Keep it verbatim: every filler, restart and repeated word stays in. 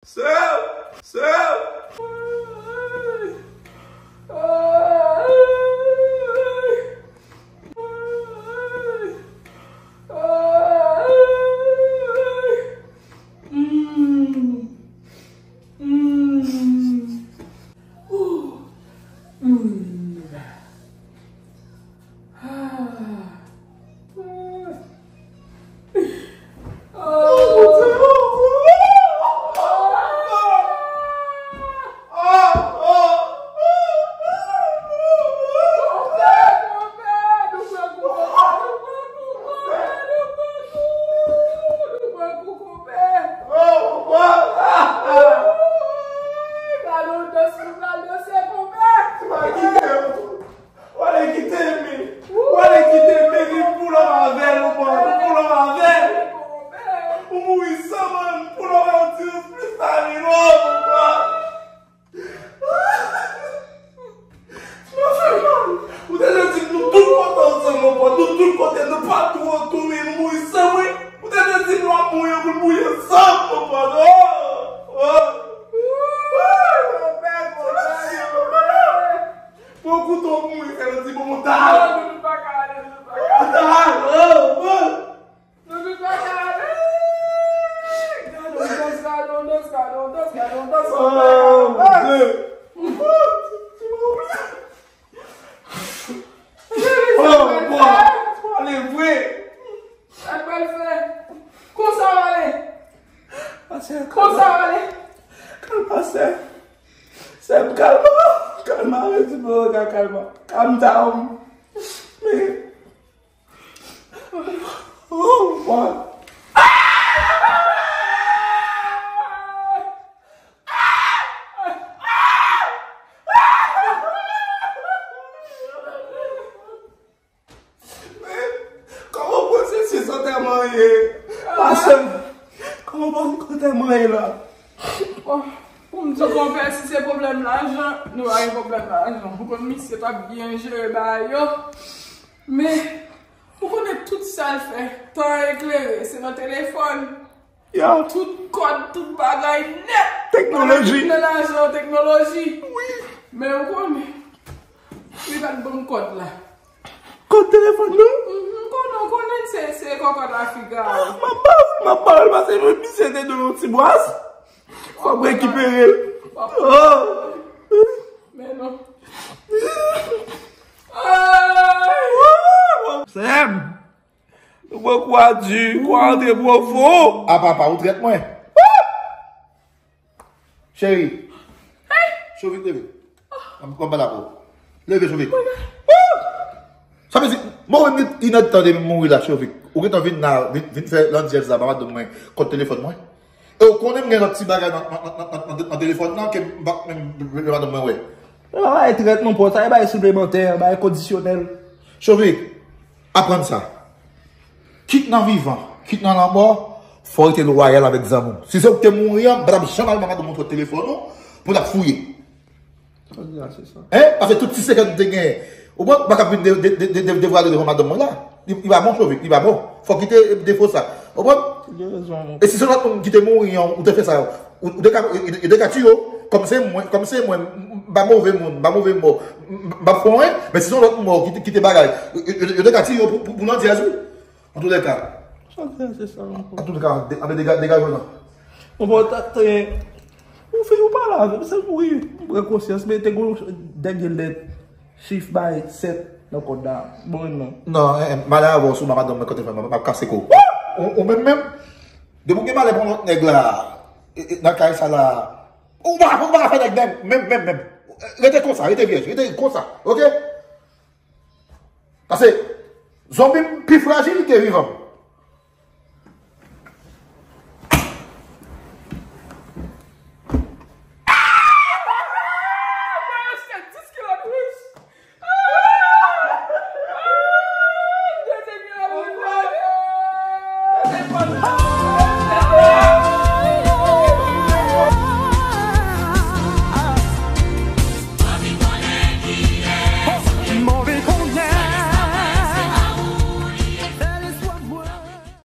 Sè! Sè! Wale kite m. Wale kite m, men li pou lòm avè l, ou konprann, pou lòm avè l. Ou mouri san mwen, pou lòm avè l, ti respè sa li, non, ou konprann. Mwen fè mal. Ou te dwe di m nou tout kote ansanm, ou konprann, nou tout kote, nou pa tou otou, men nou mouri san mwen. Ou te dwe di m nou ap mouri, pou nou mouri ansanm, ou konprann. Oh, oh. Pran kouto pou mwen, fè l di bon, mwen ta al. Non, nou tout pa ka ale, nou tout pa ka ale. Mwen ta al, oh, oh. Nou tout pa ka ale. Gadon, gadon, gadon, gadon, gadon. Oh, mon Dieu. Oh, bon. Pale vre. Sa l pral fè? Konsa w ale? Pastè, konsa w ale? Kalma, sè. Sè m, kalma. Kalma, redi mwen, kalma. Calm down. Men. Oh, bwa. Kòman pwosesi antèman ye? Pastè, kòman pwosesi antèman ye la? Bon, pou m di w konpè, si se pwoblèm lajan, nou pa gen pwoblèm lajan. Ou konn misye p ap byen jere bagay yo. Men, ou konnen tout sa l fè, tan eklere, se nan telefòn. Ya. Tout kòd, tout bagay nèt. Teknoloji. Nan lajan, teknoloji. Wi. Men ou konnen, li pa t ban m kòd la. Kòd telefòn nan? Mhm, konnen, konnen se, se kòkòt Afrik la. Ah, m ap ba w, m ap ba w l, paske mwen misye te dwe yon ti bwas. Fò m rekipere l. Oh. Men non. Sè m. Nou pran kou a di, kou a antre pwofon. A papa, ou trèt mwen. Cheri. Chovik, leve. Mwen pa dakò. Leve, Chovik. Sa vle di, mwen menm, inèdtan de mouri la, Chovik. Ou gentan vin la, vin, vin fè landyèz la, ba madanm mwen kòd telefòn mwen. E ou konnen m gen lòt ti bagay nan, nan, nan telefòn nan ke m pa menm vle madanm mwen wè. Sa pa bay trèt non, pò. Sa e bay siplemantè, bay kondisyonèl. Chovik, aprann sa. Kit nan vivan, kit nan lanmò, fò w rete lwayal avèk zanmi w. Si se ou ki te mouri an, m pa t ap janm al ba madanm mwen kòd telefòn ou pou n ap fouye. Sa w di la, se sa. Hein? Paske tout ti sekrè nou te genyen. Ou konprann? Ou pa ka vin de, de, de, de, de, devwale devan madanm mwen la. Li, li pa bon, Chovik, li pa bon. Fò w kite defo sa. Ou konprann? Ou gen rezon, mon. E si se lòt moun ki te mouri an, ou te fè sa, ou, ou te ka, ou, ou te ka tiye w. Kòm se mwen, kòm se mwen, m, m pa move moun, m pa move mò. M, m pa fè anyen, men si se yon lòt mò ki te, ki te bagay, yo, yo, yo te ka tiye w pou, pou, pou landyèz, wi. Antoulèka. Sa k fè se sa ankò? Antoulèka, de-, anben dega-, degaje w la. Bon, bon, ta, ta, ou fè, ou pale avè m, se mouri, m pran konsyans, men te gon dènye lèt, chif bay sèt nan kòd la. Bon, non. Non, eh, eh, m ale avè w sou madanm mwen kote fè m, m ap kase kou. Ou, ou menm menm, depi w gen malè pou lòt nèg la, e, e, nan kay sa la, ou pa, ou pa fè nèg menm, menm, menm, menm. Rete konsa, rete vyèj, rete konsa, oke? Paske zonbi m pi frajil ke vivan m.